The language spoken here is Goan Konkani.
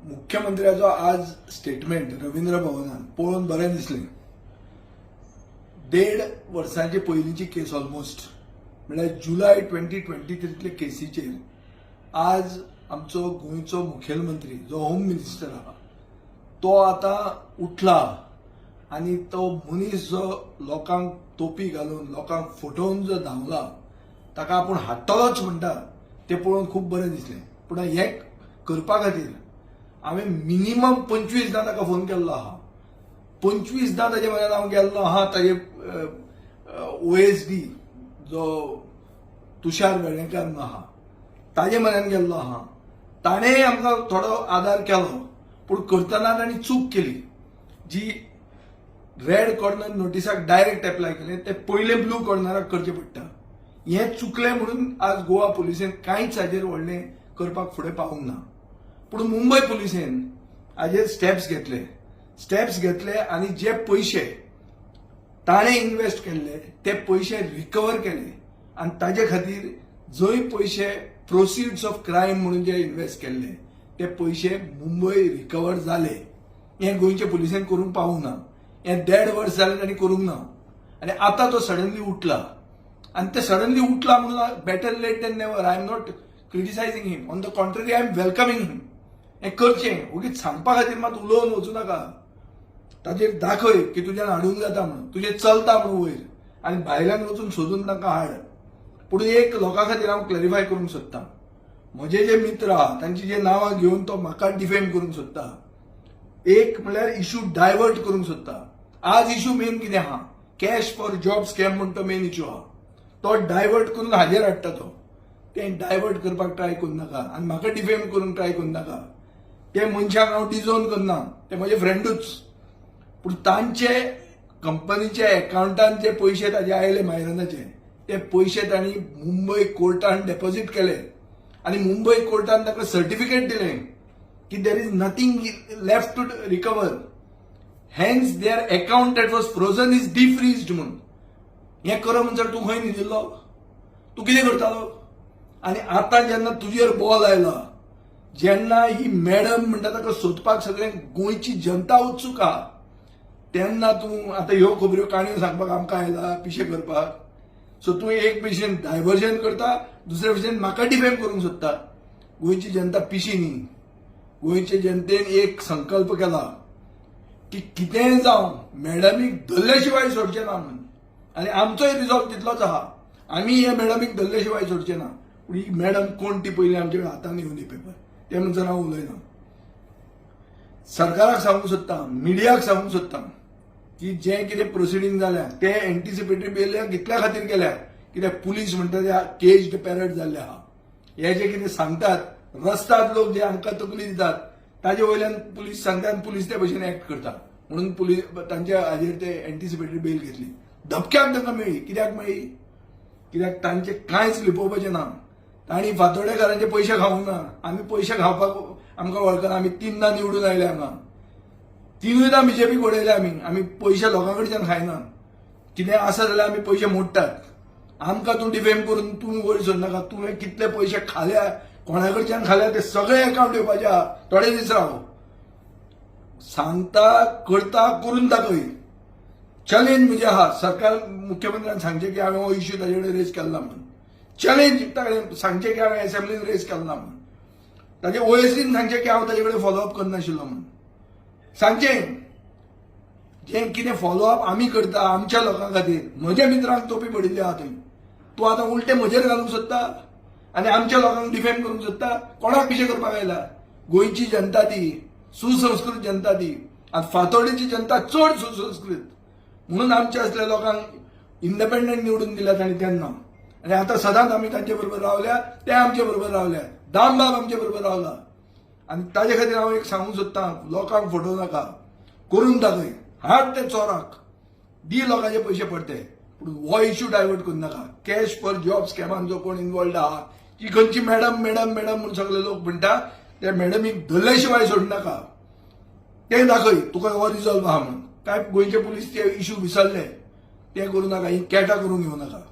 मुख्यमंत्र्याचो आज स्टेटमेंट रवींद्र भवनान पळोवन बरें दिसलें. देड वर्सांचे पयलींची केस, ऑलमोस्ट म्हळ्यार जुलय 2023तले केसीचेर आज आमचो गोंयचो मुखेलमंत्री, जो होम मिनिस्टर आहा, तो आतां उठला आनी तो मनीस जो लोकांक तोपी घालून लोकांक फटोवन जो धांवला, ताका आपूण हाडटलोच म्हणटा, तें पळोवन खूब बरें दिसलें. पूण हें करपा खातीर हांवें मिनिमम 25दां ताका फोन केल्लो आहा. 25दां ताजे म्हऱ्यान हांव गेल्लो आहा. ताजे ओएसडी जो तुषार वेर्णेकर म्हणून आहा, ताजे म्हऱ्यान गेल्लो आहा. ताणें आमकां थोडो आदार केलो, पूण करतना तांणी चूक केली. जी रेड कॉर्नर नोटिसाक डायरेक्ट एप्लाय केलें, ते पयले ब्लू कॉर्नराक करचें पडटा. हें चुकलें म्हणून आज गोवा पुलिसेन कांयच हाजेर व्हडलें करपाक फुडें पावूंक ना. पूण मुंबय पुलिसेन हाजेर स्टेप्स घेतले. स्टेप्स घेतले आनी जे पयशे ताणें इन्वेस्ट केल्ले, ते पयशे रिकवर केले आनी ताजे खातीर जंय पयशे प्रोसिड्स ऑफ क्रायम म्हणून जे इन्वेस्ट केल्ले, ते पयशे मुंबय रिकवर जाले. हें गोंयच्या पुलिसेन करूंक पावूंक ना. हें देड वर्स जालें तांणी करूंक ना आनी आतां तो सडनली उठला आनी ते सडनली उठला म्हणून, better late than never. I am not criticizing him. On the contrary, I am welcoming him. हें करचें. ओगीच सांगपा खातीर मात उलोवन वचूं नाका. ताजेर दाखय की तुज्यान हाडूंक जाता म्हणून, तुजें चलता म्हणून वयर आनी भायल्यान वचून सोदून तांकां हाड. पूण एक लोकां खातीर हांव क्लॅरिफाय करूंक सोदतां. म्हजे जे मित्र आहा, तांची जे नांवां घेवन तो म्हाका डिफेम करूंक सोदता, एक म्हणल्यार इशू डायवर्ट करूंक सोदता. आज इशू मेन कितें आहा? कॅश फॉर जॉब स्कॅम म्हण तो मेन इशू आहा. तो डायवर्ट करून हाजेर हाडटा तो. तें डायवर्ट करपाक ट्राय करूं नाका आनी म्हाका डिफेम करूंक ट्राय करूं नाका. ते मनशाक हांव डिसओन करना, ते म्हजे फ्रेंडूच. पूण तांचे कंपनीच्या अकाउंटान जे पयशे ताजे आयले मायरनाचे, ते पयशे तांणी मुंबय कोर्टान डेपॉझीट केले आनी मुंबय कोर्टान ताका सर्टिफिकेट दिलें की there is nothing left to recover, hence their account that was frozen is defreezed म्हणून. हें कर म्हणसर तूं खंय न्हिदिल्लो? तूं कितें करतालो? आनी आतां जेन्ना तुजेर बॉल आयला, जेन्ना ही मॅडम म्हणटा ताका सोदपाक सगळे गोंयची जनता उत्सूक आहा, तेन्ना तूं आतां ह्यो खबऱ्यो काणयो सांगपाक आमकां आयला, पिशें करपाक. सो तूं एक भशेन डायवर्जन करता, दुसरे भशेन म्हाका डिफेम करूंक सोदता. गोंयची जनता पिशी न्ही. गोंयचे जनतेन एक संकल्प केला की कितेंय जावं, मॅडमीक धरले शिवाय सोडचें ना म्हणून. आनी आमचोय रिजॉल्व तितलोच आहा. आमी हे मॅडमीक धरले शिवाय सोडचे ना. पूण ही मॅडम कोण ती पयलीं आमच्या हातान येवन दी पेपर. ते म्हणसर हांव उलयना. सरकाराक सांगूंक सोदता, मिडियाक सांगूंक सोदता की जें कितें प्रोसिडींग जाल्या, ते एंटिसिपेटरी बेल कितल्या खातीर केल्या? कित्याक पुलीस म्हणटा ते केज्ड पॅरट जाल्ले आहा. हे जे कितें सांगतात रस्ताद लोक, जे आमकां तकली दितात, ताजे वयल्यान पुलीस सांगता आनी पुलीस ते भशेन एक्ट करता. म्हणून पुलीस तांच्या हाजेर ते एंटिसिपेटरी बेल घेतली. धपक्याक तांकां मेळ्ळी. कित्याक मेळ्ळी? कित्याक तांचे कांयच लिपोवपाचें ना. तांणी फातोडेकारांचे पयशे खावंक ना. आमी पयशे खावपाक आमकां वळखना. आमी तिनदां निवडून आयले हांगा, तिनूयदां बीजेपीक उडयले आमी. आमी पयशे लोकां कडच्यान खायना. कितें आसा जाल्यार आमी पयशे मोडटात. आमकां तूं डिफेम करून तूं वयर सरनाका. तुवें कितले पयशे खाल्या, कोणा कडच्यान खाल्या, ते सगळे अकाउंट येवपाचे आहा. थोडे दीस राव. सांगता करता, करून दाखय. चॅलेंज म्हणजे आहा, सरकार मुख्यमंत्र्यान सांगचें की हांवें हो इश्यू ताजे कडेन रेज केल्ला म्हणून. चॅलेंज ताणें सांगचें की हांवें असेंब्लीन रेज केल्ला म्हणून. ताजे ओएसडीन सांगचें की हांव ताजे कडेन फॉलोअप करनाशिल्लो म्हणून सांगचें. जें कितें फॉलोअप आमी करता आमच्या लोकां खातीर, म्हज्या मित्रांक तोपी पडिल्ली आहा थंय. तूं आतां उलटें म्हजेर घालूंक सोदता आनी आमच्या लोकांक डिफेम करूंक सोदता. कोणाक पिशें करपाक आयला? गोंयची जनता ती सुसंस्कृत जनता ती. आनी फातोर्डेची जनता चड सुसंस्कृत. म्हणून आमच्या असल्या लोकांक इंडिपेंडंट निवडून दिल्यात. आनी तेन्ना आनी आतां सदांच आमी तांचे बरोबर रावल्या, ते आमचे बरोबर रावल्या. दामबाब आमचे बरोबर रावला. आनी ताजे खातीर हांव एक सांगूंक सोदतां, लोकांक फटोवं नाका. करून दाखय. हाड ते चोराक, दी लोकांचे पयशे पडते, पूण हो इश्यू डायवर्ट करूं नाका. कॅश फॉर जॉब स्कॅमान जो कोण इन्वॉल्ड आहा, ती खंयची मॅडम, मॅडम, मॅडम म्हणून सगळे लोक म्हणटा, त्या मॅडमीक धरले शिवाय सोडू नाका. ते दाखय तुका हो रिजॉल्व आहा म्हणून. काय गोंयचे पुलीस ते इश्यू विसरले? ते करूं नाका. ही कॅटा करूंक घेवं नाका.